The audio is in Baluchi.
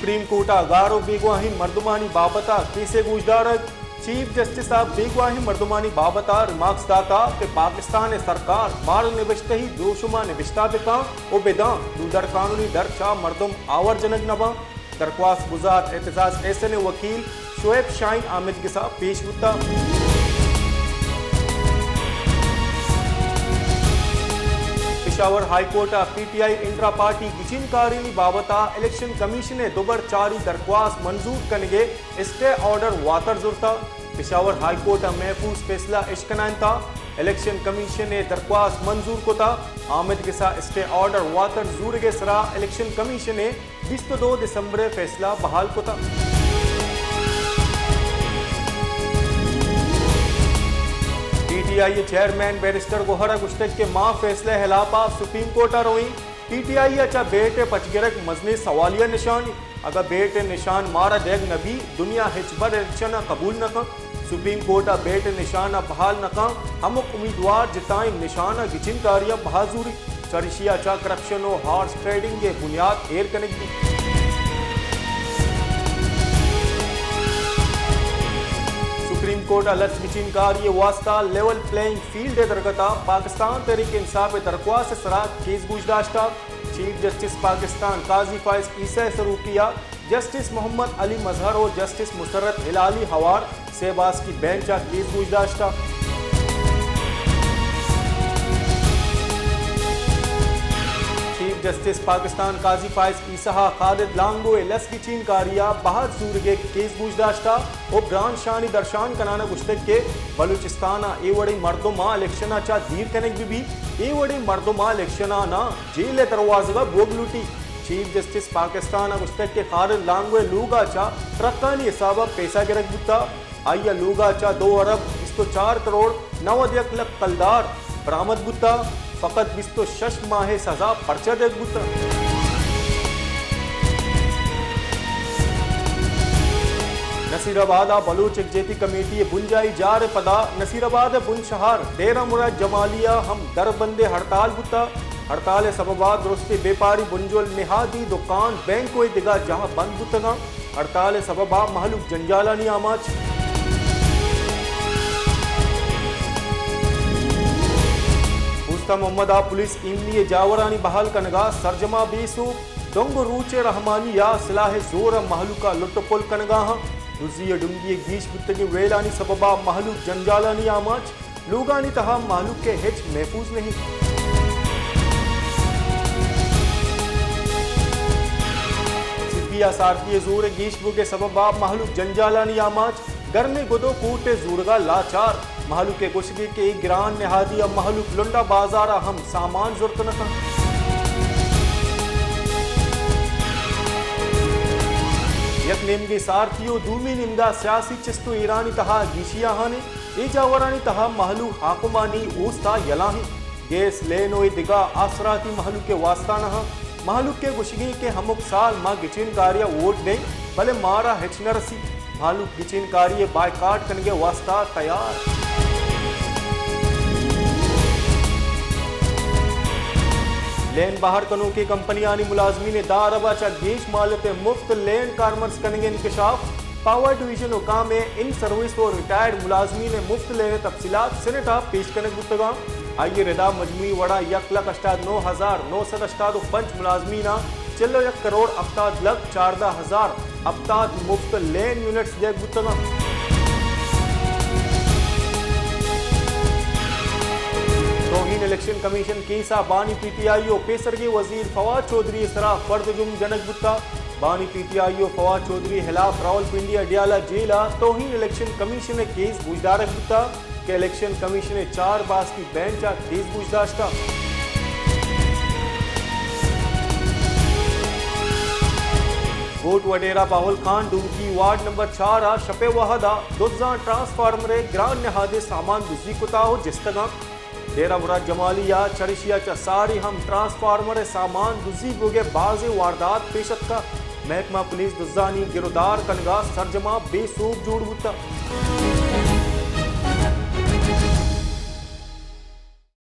سپریم کورٹ ءَ گار ءُ بیگواھیں مردمانی بابت ءَ کیسے گوشدارگ۔ چیف جسٹس ءَ بیگواھیں مردمانی بابت ءَ ریمارکس دات ءَ کہ پاکستان ءِ سرکار مارا نبشتہی دروشم ءَ نبشتہ بکاں ءُ بداں، نوں در قانونی در چہ مردم آور جنگ نہ باں۔ درخواست گزار اعتزاز احسن ءِ وکیل شعیب شاہین آمدگس ءَ پیش بوتگ۔ پشاور ہائی کورٹ ءَ P T I intra party گچین کاریانی بابت ءَ الیکشن کمیشن ءِ دوبر چاری درخواست منظور کنگ ءِ اسٹے آرڈر واتر زرتگ۔ پشاور ہائی کورٹ ءَ محفوظ فیصلہ اشکنائینتگ۔ الیکشن کمیشن ءِ درخواست منظور کتگ۔ آمدگس ءَ اسٹے آرڈر واتر زورگ ءِ سرا الیکشن کمیشن ءَ بیست ءُ دو دسمبر ءَ فیصلہ بحال کتگ۔ پی ٹی آئی ءِ چیئرمین بیرسٹر گوہر ءَ گوشتگ کہ ما فیصلہ ءِ ہلاپ ءَ سپریم کورٹ ءَ رویں۔ پی ٹی آئی ءَ چہ بیٹ ءِ پچ گرگ مزنیں سوالیہ نشانے۔ اگاں بیٹ ءِ نشان مارا دیگ نہ بیت، دنیا ہچبر الیکشن ءَ قبول نہ کنت۔ سپریم کورٹ ءَ بیٹ ءِ نشان ءَ بحال نہ کنت، ہمک امیدوار جتائیں نشان ءَ گچین کاری ءَ بہا زوریت، چریشی ءَ چہ کرپشن ءُ ہارس ٹریڈنگ ءِ بنیاد ایر کنگ بیت۔ سپریم کورٹ ءَ لس گچین کاری ءِ واستہ لیول پلینگ فیلڈ ءِ درگت ءَ پاکستان تحریک انصاف ءِ درخواست ءِ سرا کیس گوش داشتگ۔ چیف جسٹس پاکستان قاضی فائز عیسی ءِ سروکی ءَ جسٹس محمد علی مظہر ءُ جسٹس مسرت ہلالی ہوار سے باسکی بینچ ءَ کیس گوش داشتگ۔ چیف جسٹس پاکستان قاضی فائز عیسی ءَ خالد لانگو ءِ لس گچین کاری ءَ بہا زورگ ءِ کیس گوش داشتگ ءُ برانز شاہانی درشان کنان ءَ گوشتگ کہ بلوچستان ءَ اے وڑیں مردماں الیکشن ءَ چہ دیر کنگ بہ بیت، اے وڑیں مردماں الیکشن ءَ نہ جیل ءِ دروازگ ءَ بوگ لوٹیت۔ چیف جسٹس پاکستان ءَ گوشتگ کہ خالد لانگو ءِ لوگ ءَ چہ ٹرکانی حساب ءَ پیسہ گرگ بوتگ۔ آئی ءِ لوگ ءَ چہ دو ارب بیست ءُ چار کروڑ نود یک لکھ کلدار برآمد بوتگ، فقط بیست ءُ شش ماہ ءِ سزا پرچہ دیگ بوتگ۔ نصیر آباد ءَ بلوچ یکجہتی کمیٹی ءِ بنجاہی جار ءِ پدا نصیر آباد ءِ بن شہر ڈیرہ مراد جمالی ءَ ہم دربند ءِ ہڑتال بوتگ۔ ہڑتال ءِ سبب ءَ درستیں بیپاری بنجل نہادی دکان، بینک ءُ دگہ جاہ بند بوتگ انت۔ ہڑتال ءِ سبب ءَ مہلوک جنجالانی آماچ۔ اوستہ محمد ءَ پولیس ایمنی ءِ جاورانی بحال کنگ ءَ سرجم ءَ بے سوب۔ ڈنگ ءُ روچ ءِ رحمانی ءَ سلاہ ءِ زور ءَ مہلوک ءَ لٹ ءُ پل کنگ ءَ انت۔ دزی ءُ ڈنگی ءِ گیش بوتگیں ویلانی سبب ءَ مہلوک جنجالانی آماچ۔ لوگانی تہا مہلوک ءِ ہچ محفوظ نہ انت۔ سبی ءَ سارتی ءِ زور ءِ گیش بوگ ءِ سبب ءَ مہلوک جنجالانی آماچ، گرمیں گد ءُ کوٹ ءِ زورگ ءَ لاچار۔ مہلوک ءِ گوشگ انت کہ اے گران نہادی ءَ مہلوک لنڈ ءَ بازار ءَ ہم سامان زرت نہ کنت۔ یک نیمگے سارتی ءُ دومی نیمگ ءَ سیاسی چست ءُ ایرانی تہا گیشی آہان انت۔ اے جاورانی تہا مہلوک حاکمانی اوست ءَ یلہ انت۔ گیس، لین ءُ اے دگہ آسراتی مہلوک ءِ واستہ نہ انت۔ مہلوک ءِ گوشگ انت کہ ہمک سال ما گچین کاری ءَ ووٹ دئیں، بلے مارا ہچ نہ رسیت۔ مہلوک گچین کاری ءِ بائیکاٹ کنگ ءِ واستہ تیار۔ لین بہر کنوکیں کمپنیانی ملازمین ءِ دہ ارب ءَ چہ گیش مہلت ءِ مفت لین کارمرز کنگ ءِ انکشاف۔ پاور ڈویژن حکام ءِ ان سروس ءُ ریٹائرڈ ملازمین ءِ مفت لین ءِ تفصیلات سینیٹ ءَ پیش کنگ بوتگ انت۔ آئی ءِ ردا مجموعی وڑا یک لکھ ہشتاد نو ہزار نو سد ہشتاد ءُ پنچ ملازمین ءَ چل ءُ یک کروڑ ہفتاد لکھ چاردہ ہزار ہفتاد مفت لین یونٹس دیگ بوتگ انت۔ توہین الیکشن کمیشن کیس ءَ بانی پی ٹی آئی ءُ پیسرگیں وزیر فواد چوہدری ءِ سرا فرد جرم جنگ بوتگ۔ بانی پی ٹی آئی ءُ فواد چوہدری ءِ ہلاف راولپنڈی ءِ ڈیالہ جیل ءَ توہین الیکشن کمیشن ءِ کیس گوشدارگ بوتگ کہ الیکشن کمیشن ءِ چار باسکی بینچ ءَ کیس گوشداشتگ۔ گوٹ وڈیرہ بہول خان ڈومکی وارڈ نمبر چار ءَ شپ ءِ وہد ءَ دزاں ٹرانسفارمر ءِ گران نہادیں سامان دزی کتگ ءُ جستگ انت۔ ڈیرہ مراد جمالی ءَ چریشی ءَ چہ ساری ہم ٹرانسفارمر ءِ سامان دزی بوگ ءِ بازیں واردات پیش اتکگ۔ محکمہ پولیس دزانی گرودار کنگ ءَ سرجم ءَ بے سوب جوڑ بوتگ۔